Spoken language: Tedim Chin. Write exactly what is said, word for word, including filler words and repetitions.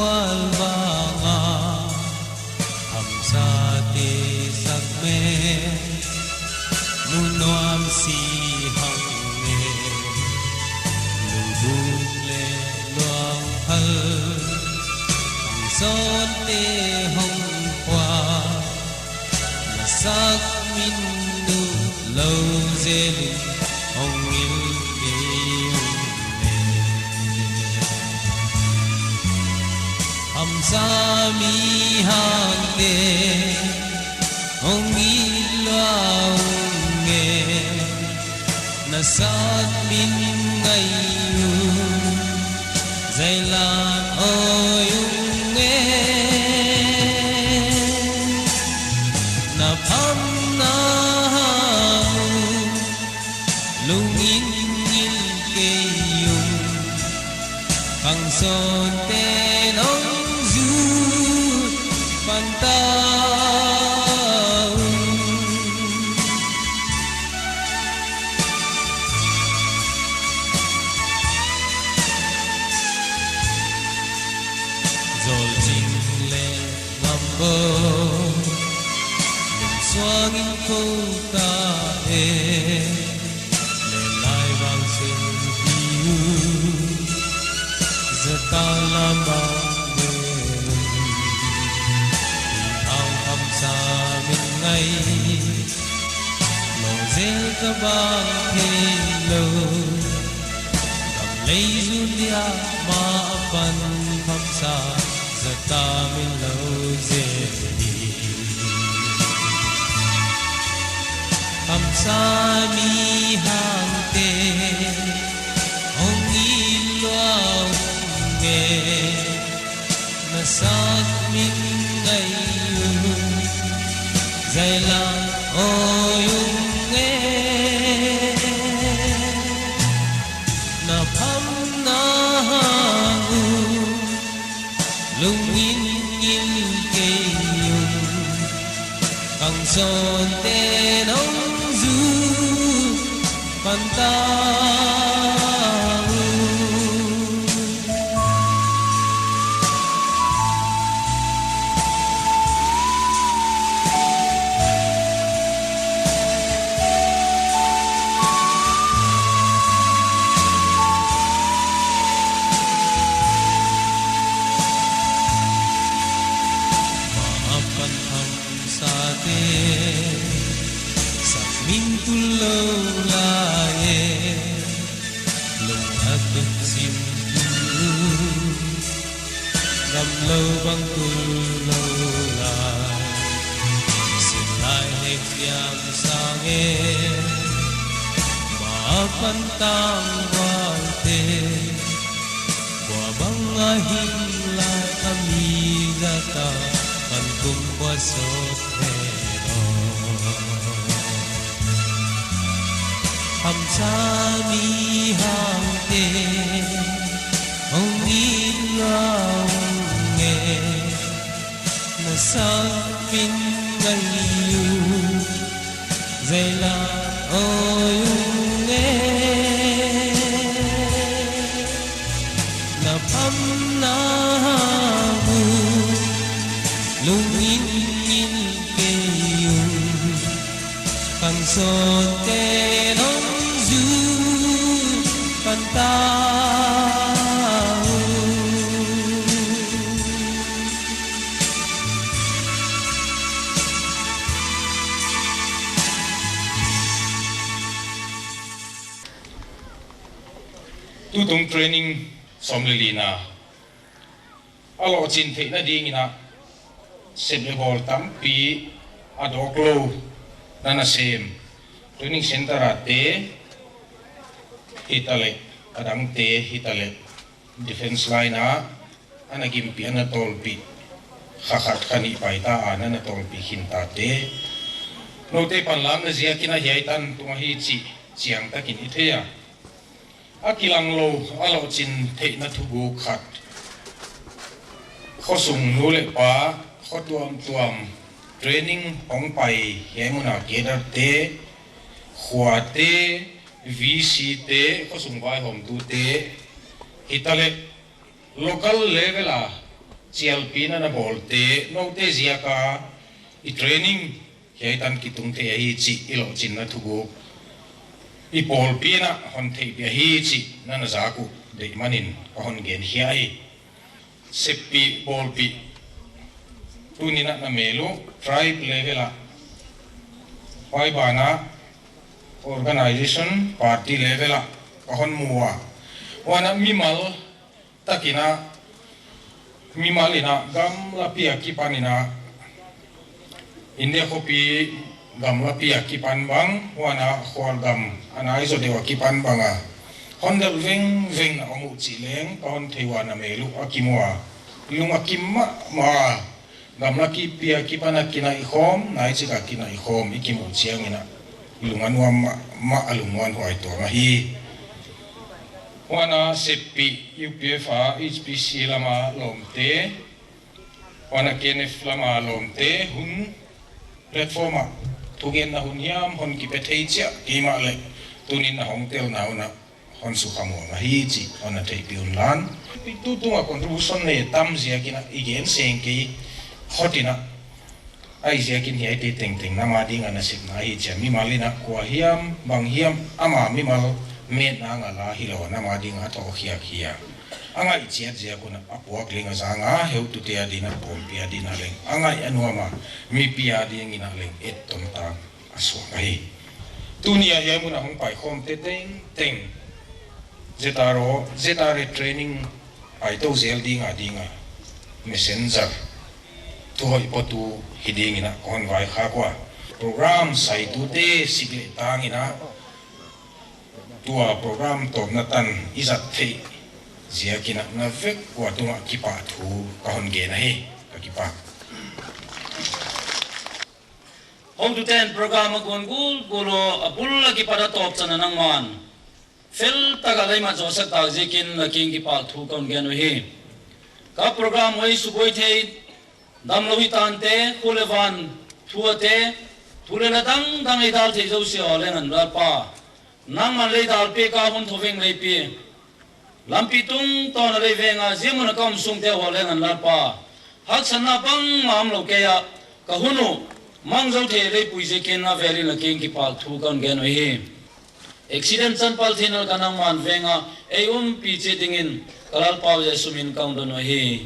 Kual vanga hamsate sak me, mu nuam si hang me, lubuk le luang hal, hang sawnte hong khua, na sak min uh lo zel in hong ngil kei ung e. Hamsa mi hangte hong it lua ung e, na sak min ngai uh, zai lam awi ung e. Na phamna hang uh, lungin ngil kei ung, khang sawnte nong zut pan ta ung. Zolcing le ngambo, lungsuangin ko ta e, le lai vang sin pi uh, zata lam bang le, pi hang hamsa min ngai, lo zel ka bang thei lo, gam lei zun dia ma pan hamsa, zata min lo zel hi. Hamsa mi hangte hong it lua ung e, na sak min ngai uh, zai lam awi ung e. Na phamna hang uh, lungin ngil kei ung, khang sawnte nong zut pan ta ung. Ma pan hamsate sak min tul lo lai e, lung a tuk sim tul, gam lo bang tul lo lai. Sin lai hek piang sang e, ma pan tangvalte, kua bang a hing lai a mi zata, pan kum kua sawt he lo. Hamsa mi hangte hong it lua ung e, na sak min ngai uh, zai lam awi ung e. Na phamna hang uh, lungin ngil kei ung, khang sawnte nong zut pan ta ung. Tutung training sawm le lina a lawhcin theih nadingin ah sep le bawl tampi a dawk lo na nasem training center ah te hitaleh, a dangte hitaleh, defense line ah a na gimpih, a na tawlpih, kha khat kha nih paita a na na tawlpih khintate, note panlakna ziakin a hiai tan tung ahi cih ciangtakin i thei a, a kilang lo a lawhcin theihna thuguk khat. Khuasung nu le pa, khua tuamtuam training hong pai hiai muna cadre te, khuate, V C te, khuasung vaihawmtute hitaleh, local level a sialpi na na bawlte note ziaka i training hiai tan kitung thei ahi cih i lawhcinna thuguk i pawlpi in ah hon theihpih ahi cih na na zak uh deih manin ka hon genkhia hi. Seppih bawlpih tuninah na mel uh tribe level ah, huai banah organization party level ah ka hon mu a, huanah mimal takinah mimal inah gamlapi a kipan inah India khuapi gamlapi a kipan bang, huanah khualgam a naizaw deuh a kipan banga hon delh vengveng na om uh cih leng ka hon thei uh a, na mel uh a kim uh a, lung a kim mahmah a, gamlapi a kipan a kinaih khawm, naicik a kinaih khawm i kim uh cianginah lung a nuam mahmah a, lungmuanhuai tuam ahi. Huanah seppih U P F a H P C lama lawmte, huanah K N F lama lawmte hun platform ah thugenna hun hiam hon kipia thei ciah kei mah leh tunin na hong telna unah hon sukha muang ahi cih hon na theihpih un lan. Tu tungah contribution nei tam ziakinah i gen seng kei, hotinah ahi ziakin hiaite tengteng nama dingah nasepna ahi ciah, mimal inah kua hiam bang hiam ama mimal metna ngala hi lo, nama dingah a thawhkhiak hi a, a ngaihciat ziak unah a puak ling a zanga heutute a dinah pawlpi a dinah leng a ngaih a nuama mipi a dinginah leng etton tang a suak ahi. Tuni a hiai munah hong paikhawmte tengteng Z R O, Z R A training paito zel dinga dinga messenger thuhoih pawtu hi dinginah ka hon vaikhak uh a, program saitute sik leh tanginah tua program tawpna tan i zat theih ziakinah na vek ua tungah kipahthu ka hon gen ahi. Ka kipak. Hotute'n program a guan gulgul uh a bul a kipat a tawpchan a nangman fel takah lei mat zawhsak tak ziakin na kiang kipahthu ka hon gen uh hi. Ka program uh ei subuai thei damlo hi tante, khua le van thuate, thu le la dangdang ei dal thei zosia haw leng an Lalpa, nangman lei dalpi ka hun thoveng leipi lampi tungtawn a lei venga ziamun a ka om sungte haw leng an Lalpa, haksatna bangmah om lo kei ah ka hun uh mang zo thei leipui ziakin a velin a kiang kipahthu ka hon gen uh hi. Accident chanpal theinal ka nangman venga ei umpi cih dingin ka Lalpa uh Jesu min ka hon don uh hi.